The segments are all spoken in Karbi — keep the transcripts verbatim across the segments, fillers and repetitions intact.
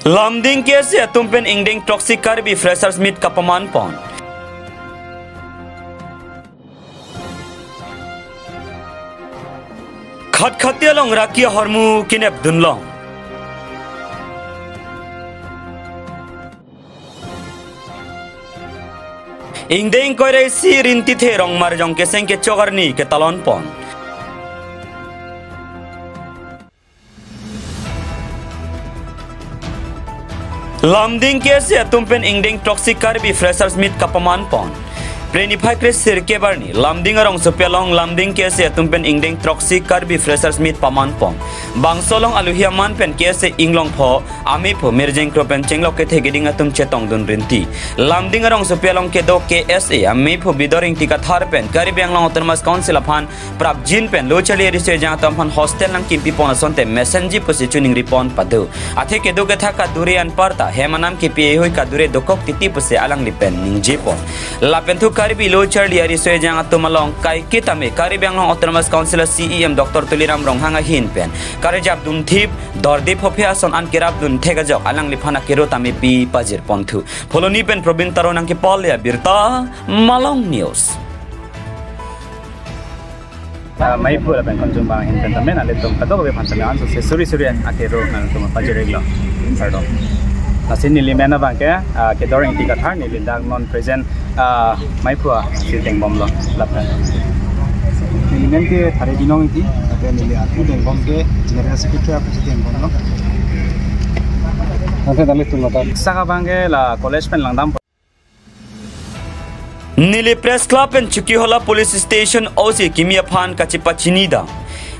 Lumding K S A atum pen ingdeng throksi Karbi Freshers Meet kapaman pon. Khatkhati along raki ahormu kenep dunlong. Ingdeng ingkoi ra isi Rintithe Rongmarjong keseng kechok arni ketalon pon. Lumding K S A atum pen ingdeng throksi Karbi Freshers Meet kapaman pon. Phre niphai kresirkep arni Lumding arongsopi along Lumding K S A atum pen ingdeng throksi Karbi Freshers Meet paman pon. Bangso along aluhi aman pen K S A inglong pho amephu Mirjeng Kro pen chenglok kethe keding atum chetongdun rinti. Lumding arongsopi along kedo K S A amephu Bidor Ingti Kathar pen Karbi Anglong Autonomous Council aphan prapjin pen lo charli ariso ejang atum aphan hostel nangkimpi pon asonte mesenji pusi choningri pon pado. Athe kedo ketha kadure anparta hem anam kipi ehui kadure dokok titi pusi alangli pen ningje pon. Lapen thu Karbi lo charli ariso ejang atum along kaiketa me Karbi Anglong Autonomous Council C E M Doctor Tuliram Ronghang ahin pen karjap dunthip dorde phophe ason an kerap dunthek ajok alangliphan akero tame pi pajir pon thu. Phuloni pen Probin Taro nangkepale abirta Malong News. Ah, maiphu lapen konjung bang ahin pen tame nanglitum kadokave aphan tame ansose suri suri akero nanglitum pajir-iklo. Pardon. Lasi neli men abang ke, ah, Kedor Ingti Kathar, neli dak non present, ah, maiphu asi tengbomlo lapen. Neli men ke Thare Binong Ingti, lapen neli atu tengbom ke General Secretary aphan si tengbomlo. Ante nanglitum lapen. Saka abang ke la college pen langdam. Nilip Press Club pen Chokihola Police Station O C kimi aphan kachepachini dam.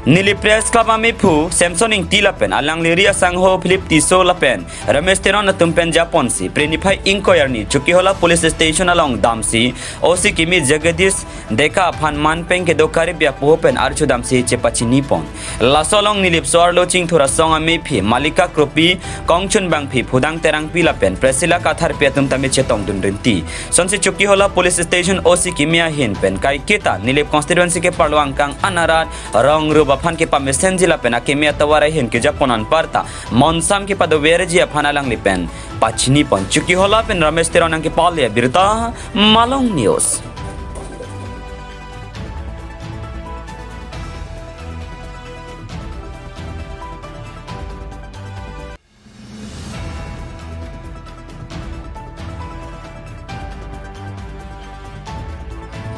Nilip Press Club amephu Samson Ingti lapen alangli ri asangho Philip Tisso lapen Ramesh Teron atum pen japonsi Phre niphai ingkoi arni Chokihola Police Station along damsi O C kimi Jagadish Deka aphan man pen kedo Karbi apoho pen archudamsi chepachini pon. Laso along Nilip so-arlo Chingthur asong amephi Malika Kropi, Kongchun Bangphi, Phudang Terangpi lapen Priscilla Katharpi atum tame chetongdun rinti. Sonsi Chokihola Police Station O C kimi ahin pen kaiketa Nilip constituency keparlo angkang an arat rong rup aphan kepamesenji lapen akimi atovar ahin kejapon anparta monsam kepadoverji aphan alangli pen pachini pon. Chokihola pen Ramesh Teron nangkepale abirta Malong News.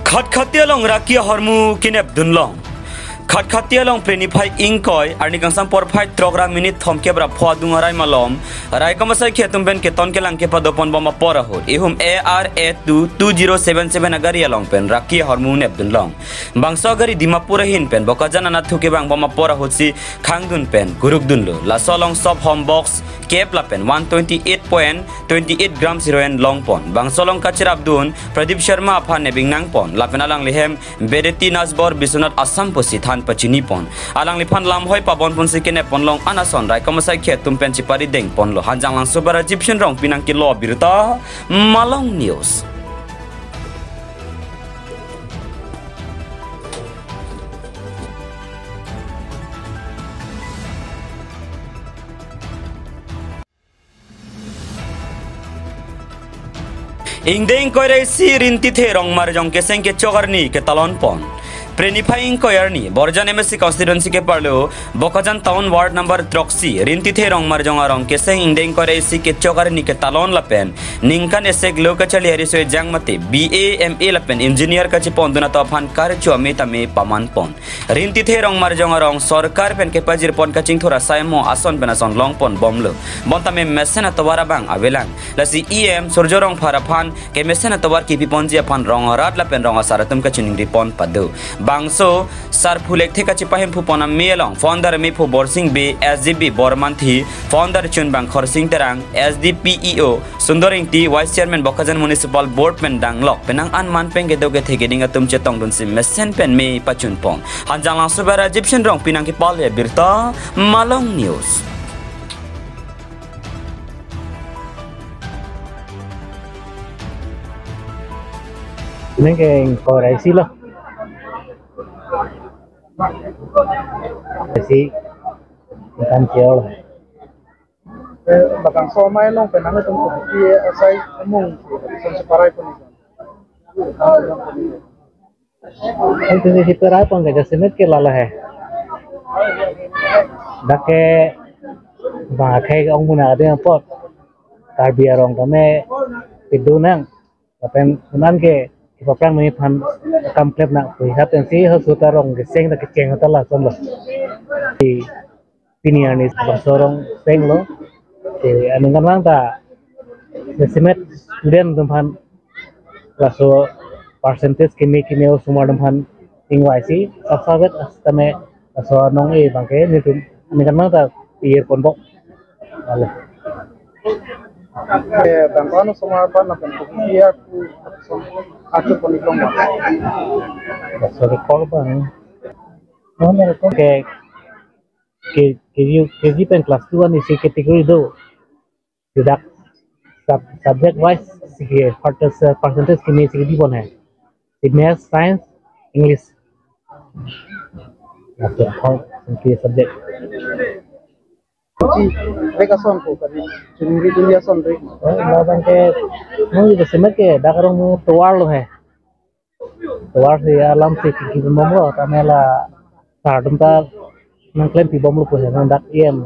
Khatkhati along raki ahormu kenep dunlong. Khatkhati along Phre niphai ingkoi arni kangsam porphai throk ra minute thomkep ra pho adung arai malom raikom asaikhi atum pen keton kelang kepadopon bom apor ahut ihum A R A two two zero seven seven agari along pen raki ahormu nep dunlong. Bangso agari Dimapur ahin pen Bokajan anatthu kevang bom apor ahutsi khangdun pen kuruk dunlo. Laso along sop hom box kep lapen one twenty eight point twenty eight grams heroin longpon. Bangso along kacherapdun Pradip Sharma aphan nepingnangpon lapen alangli hem Bereti Nasbor Biswanath Assam pusi than pachini pon. Alangliphan lamhoi pabon ponsi kenep ponlong anason raikom asaikhi atum pen chepari deng ponlo. Hanjanglangso pen Rajiv Shen Rongpi nangkelo abirta Malong News. Ingdeng ingkoi ra isi Rintithe Rongmarjong keseng kechok arni ketalon pon. Phre niphai ingkoi arni Borjan M A C constituency keparlo Bokajan Town Ward number throksi Rintithe Rongmarjong arong keseng ingdeng ingkoi ra isi kechok arni ketalon lapen ningkan esek lo kacharli ariso ejang mate B A, M A lapen engineer kachepondun atum aphan karcho ame tame paman pon. Rintithe Rongmarjong arong sorkar pen kepajir pon kachingthur asai mo ason pen ason longpon bomlo. Bonta me mesen atovar abang avelang. Lasi E M Surjo Rongphar aphan kemesen atovar kipi ponji aphan rong arat lapen rong asar atum kachiningri pon pado. Bangso Sar Phulek the kachipahemphu pon ame along founder amephu Borsing Bey, S G B Bormanthi, founder Chunbang Khorsing Terang, S D P E O Sundor Ingti, Vice Chairman Bokajan Municipal Board pen danglok penang an man pen kedo kethe keding atum chetongdunsi mesen pen me pachun pon. Hanjanglangso pen Rajiv Shen Rongpi nangkepale abirta Malong News. Neng ke ingkoi ra isi lo. Isi kan cheo. Eh, labangso amei along pen nanglitum kopi asai amung si, si parai pon iklo. Itu si parai pon ke jasemet ke lalo he. Dak ke bang akhei ong muna ade apot. Karbi arong tame pidu nang. Lapen unan ke ipaphrang nangji aphan kam klep nang pu hisap pensi hosut arong keseng ta kecheng ta lason lo. Di pini arni bangso arong seng lo. Ke aningkanvang ta jasemet student atum aphan laso percentage keme keme osomar atum aphan ingvaisi sapsapvet sitame laso anong-e abang ke nelitum aningkanvang ta iyar ponbok. Alo. Eh, bang kono osomar aphan lapen kopi aku atum pon iklo ma. Sorry, call bang. Ke, ke, ke, KG pen class two an isi category do. Tidak sub, subject wise si ke percentage, percentage keme si kedi pon he. Si maths, science, English. Lapen kong si subject. Kopi, rek ason ko kali. Chunri dunri ason rek. Oh, labang ke, mo itu semet ke, dak arong mo tovar lo he. Tovar si alam si kiki bomlo, tame la sar atum ta nangklempi bomlo pu he, nang dak iem.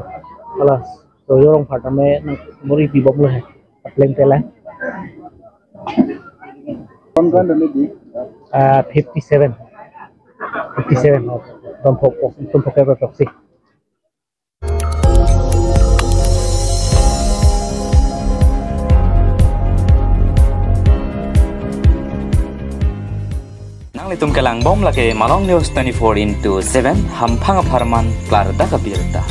Alas, so yorong phat tame nang muri pi bomlo he. Pleng tela. Kon kon doni di. Ah, fifty-seven. Fifty-seven. Oh, Tomphok, Tomphok ke proxy. Nanglitum kelang bom lake Malong News twenty-four into seven, hamphang apharman klardak abirta.